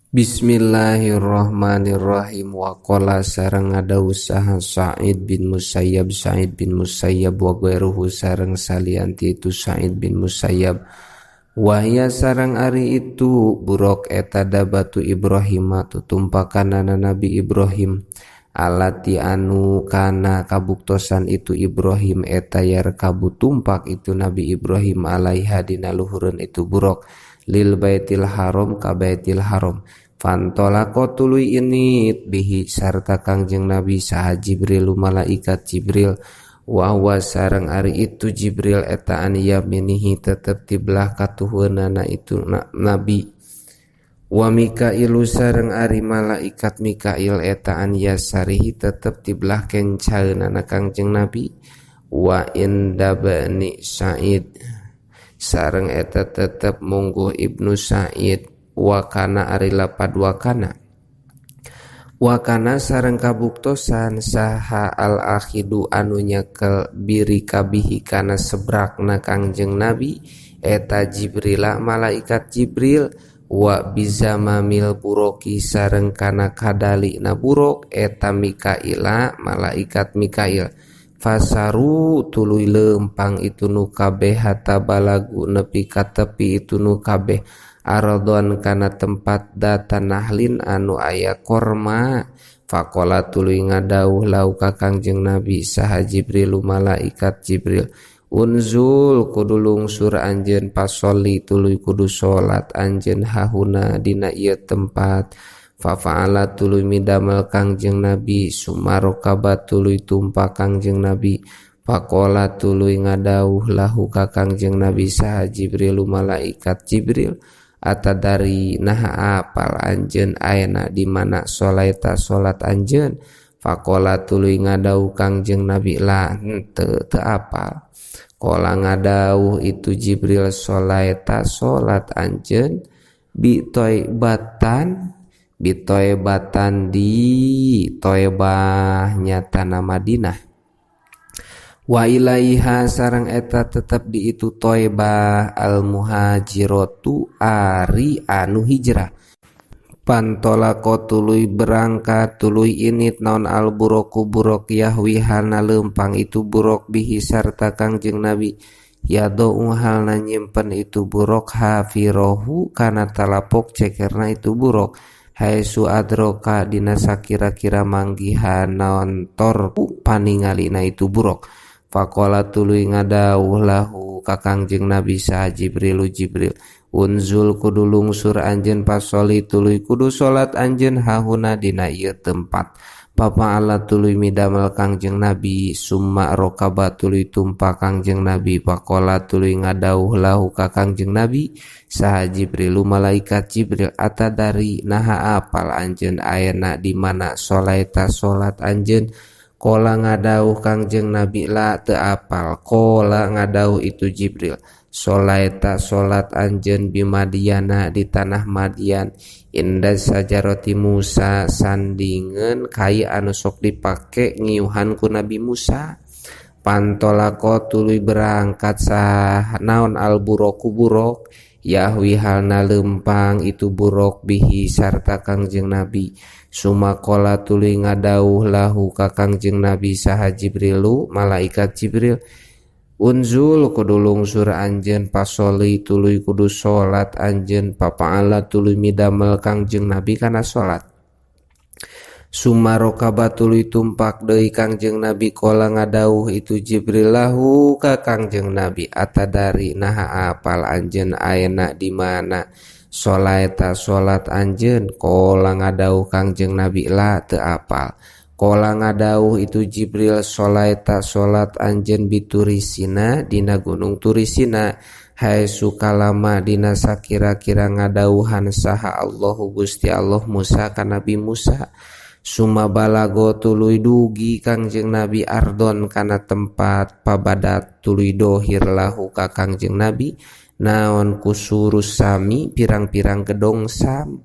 Bismillahirrahmanirrahim. Waqala sareng ngadawuh saha Sa'id bin Musayyab, Sa'id bin Musayyab, wa ghairuhu sareng salianti itu Sa'id bin Musayyab. Wahya sareng ari itu buruk eta dabatu Ibrahim, tutumpakanana Nabi Ibrahim, alati anu kana kabuktosan itu Ibrahim eta yarkabu tumpak itu Nabi Ibrahim alaiha dina luhureun itu buruk lil Baitil Haram ka Baitil Haram. Fantolaqo tuluy init bihi sarta Kangjeng Nabi saha Jibril malaikat Jibril, wa huwa sareng ari itu Jibril eta an yaminihi tetep ti belah katuhueunana itu Nabi, wa Mikailu sareng ari malaikat Mikail eta an yasarihi tetep ti belah kencaeunana Kangjeng Nabi, wa indabni Sa'id sareng eta tetep mungguh Ibnu Sa'id. Wakana ari lapad wakana, wakana sareng kabuktosan saha al akhidu anu nyekel birikabihi kana sebrakna Kangjeng Nabi eta Jibrila malaikat Jibril, wa bizamamil buroki sareng kana kadalina buruk eta Mikaila malaikat Mikail. Fasaru tuluy lempang itu nu kabeh hatta balagu nepi ka tepi itu nu kabeh ardon kana tempat data nahlin anu aya korma. Faqala tuluy ngadawuh lahu ka Kangjeng Nabi saha Jibril malaikat Jibril, unzul kudu lungsur anjeun, pasoli tuluy kudu salat anjeun, hahuna dina ieu tempat. Fafa'ala tuluy midamel Kangjeng Nabi. Sumarokaba tuluy tumpak Kangjeng Nabi. Faqala tuluy ngadawuh lahu ka Kangjeng Nabi saha Jibril malaikat Jibril, atadari naha apal anjeun ayeuna di mana sholaita salat anjeun? Faqala tuluy ngadawuh Kangjeng Nabi, la, henteu, teu apal. Qala ngadawuh itu Jibril, sholaita salat anjeun bi batan, bitoebatan di Toebah nyatana Madinah, wa ilaiha sareng eta tetep di itu Toebah al muhajiratu ari anu hijrah. Pantolaqo tuluy berangkat, tuluy init naon al buroku buruk, yahwi halna lempang itu buruk bihi sarta Kangjeng Nabi, yadou halna nyimpen itu buruk hafirohu kana talapok cekerna itu buruk, haitsu adroka dina sakira-kira manggihan naon torfu paningalina itu buruk. Faqala tuluy ngadawuh lahu ka Kangjeng Nabi saha Jibrilu Jibril, unzul kudu lungsur anjeun, pasoli tuluy kudu salat anjeun, hahuna dina ieu tempat. Fafa'ala tuluy midamel Kangjeng Nabi. Summa rokaba tuluy tumpak Kangjeng Nabi. Faqala tuluy ngadawuh lahu ka Kangjeng Nabi saha Jibrilu malaikat Jibril, atadari naha apal anjeun ayeuna di mana sholaita salat anjeun? Qala ngadawuh Kangjeng Nabi, la, teu apal. Qala ngadawuh itu Jibril, sholaita salat anjeun bimadyana di tanah Madyan, inda sajaroti Musa sandingeun kai anu sok dipake ngiuhan ku Nabi Musa. Pantolaqo tuluy berangkat sah naon al buroku buruk, yahwi halna lempang itu buruk bihi sarta Kangjeng Nabi. Summa qala tuluy ngadawuh lahu ka Kangjeng Nabi saha Jibrilu malaikat Jibril, unzul kudu lungsur anjeun, pasoli tuluy kudu salat anjeun. Fafa'ala tuluy midamel Kangjeng Nabi kana salat. Summa rokaba tuluy tumpak deui Kangjeng Nabi. Qala ngadawuh itu Jibril lahu ka Kangjeng Nabi, atadari naha apal anjeun ayeuna di mana sholaita salat anjeun? Qala ngadawuh Kangjeng Nabi, la, teu apal. Qala ngadawuh itu Jibril, sholaita salat anjeun biturisina dina gunung Turisina, haitsu kalama dina sakira-kira ngadawuhan saha Allahu Gusti Allah Musa ka Nabi Musa. Summa balago tuluy dugi Kangjeng Nabi ardon kana tempat, pabadat tuluy dohir lahu ka Kangjeng Nabi naon kusurus sami pirang-pirang gedong Sam,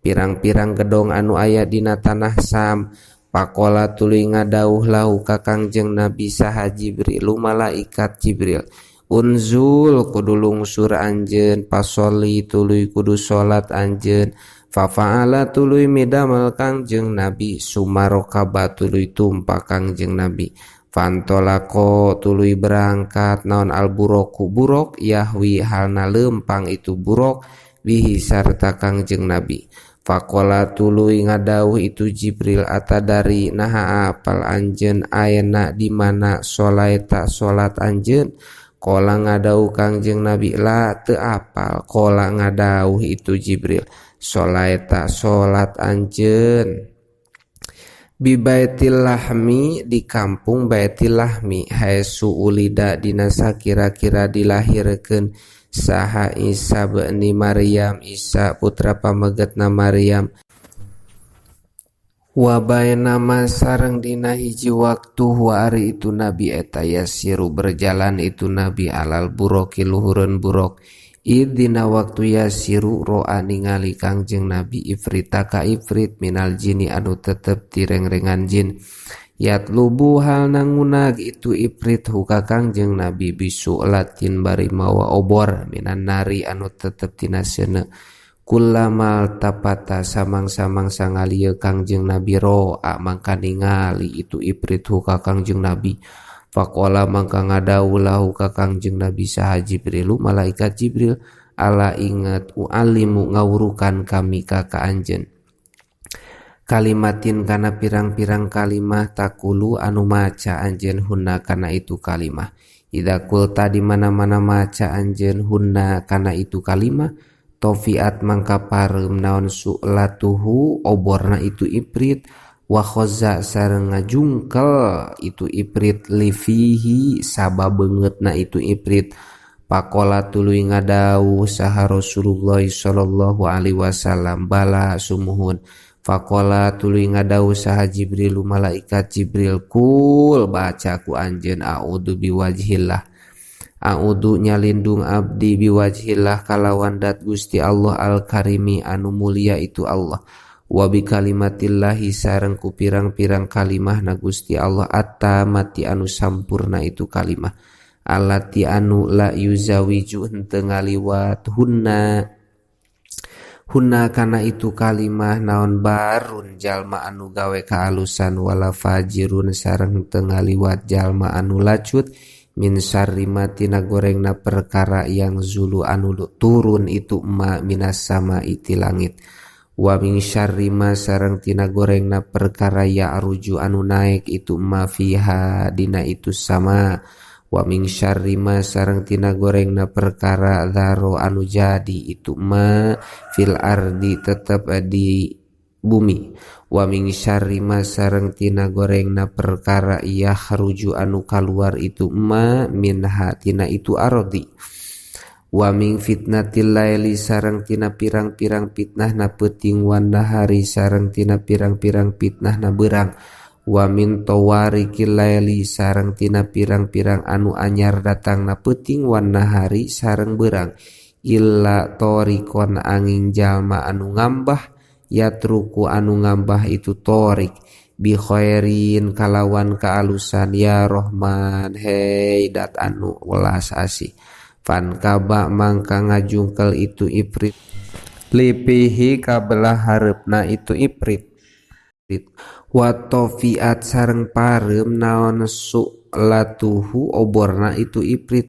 pirang-pirang gedong anu aya dina tanah Sam. Faqala tuluy ngadawuh lahu ka Kangjeng Nabi saha Jibrilu malaikat Jibril, Unzul kudu lungsur anjeun, fasholli tuluy kudu salat anjeun. Fafa'ala tuluy midamel Kangjeng Nabi, summa rokaba tuluy tumpak Kangjeng Nabi. Fantolaqo tuluy berangkat naon al buroku burok, yahwi halna lempang itu burok, bihi sarta Kangjeng Nabi. Faqola tuluy ngadawuh itu Jibril, atadari naha apal anjeun aena di mana sholaita salat anjeun? Qala ngadawuh Kangjeng Nabi, la teu apal. Qala ngadawuh itu Jibril, sholaita salat anjeun bi Baitil Lahmi di kampung Baitil Lahmi, haitsu ulida dina sakira-kira dilahirkeun saha Isa bni Maryam, Isa putra pamegetna Maryam. Wa bainama sareng dina hiji waktu huwa ari itu nabi eta yasiru berjalan itu nabi alal buroki luhureun burok, id dina waktu yasiru ro'a ningali Kangjeng Nabi ifrita ka ifrit minal jini anu tetep ti rengrengan jin, yatlubu halna ngunag itu ifrit hu ka Kangjeng Nabi bisu'latin bari mawa obor minan nari anu tetep tina seuneu. Kullamal tapata samang-samang sangalieu Kangjeng Nabi ro'a mangka ningali itu ifrit hu ka Kangjeng Nabi. Faqala mangka ngadawuh lahu ka Kangjeng Nabi saha Jibrilu malaikat Jibril, ala inget u'allimu ngawurukan kami ka ka anjeun kalimatin kana pirang-pirang kalimah, taqulu anu maca anjeun hunna kana itu kalimah. Idza qulta di mana-mana maca anjeun hunna kana itu kalimah, tofiat mangka pareum naon su'latuhu oborna itu ifrit, wa khoza sareng ngajungkel itu ifrit lifihi sabab beungeutna itu ifrit. Faqola tuluy ngadawuh saha Rasulullah sallallahu alaihi wasallam, bala sumuhun. Faqola tuluy ngadawuh saha Jibril malaikat Jibril, qul baca ku anjeun a'udzu biwajhillah, a'udzu nyalindung abdi, biwajhillah kalawan dat Gusti Allah, al karimi anu mulia itu Allah, wa bi kalimatillahi sareng ku pirang-pirang kalimah na Gusti Allah, attammati anu sampurna itu kalimah, allati anu la yujawiju henteu ngaliwat hunna hunna kana itu kalimah naon barun jalma anu gawe kaalusan, wala fajirun sareng henteu ngaliwat jalma anu lacut, min syarri ma tina gorengna perkara yanzulu anu turun itu ma minas sama'i ti langit, wa min syarri ma sareng tina gorengna perkara ya'ruju anu naek itu ma fiha dina itu sama, wa min syarri ma sareng tina gorengna perkara dzaro anu jadi itu ma fil ardi tetep di bumi, wa min syarri ma sareng tina gorengna perkara yakhruju anu kaluar itu ma minha tina itu ardi, wa min fitnatil laili sareng tina pirang-pirang fitnah na peuting, wan nahari sareng tina pirang-pirang fitnah na beurang, wa min tawariqil laili sareng tina pirang-pirang anu anyar datang na peuting wan nahari sareng beurang, illa thariqon angin jalma anu ngambah, yatruku anu ngambah itu thariq bi khairin kalawan kaalusan, ya Rohman hei dat anu welas asih. Fankaba mangka ngajungkel itu ifrit lifihi kabelah hareupna itu ifrit, wa tofiat sareng pareum naon su'latuhu oborna itu ifrit.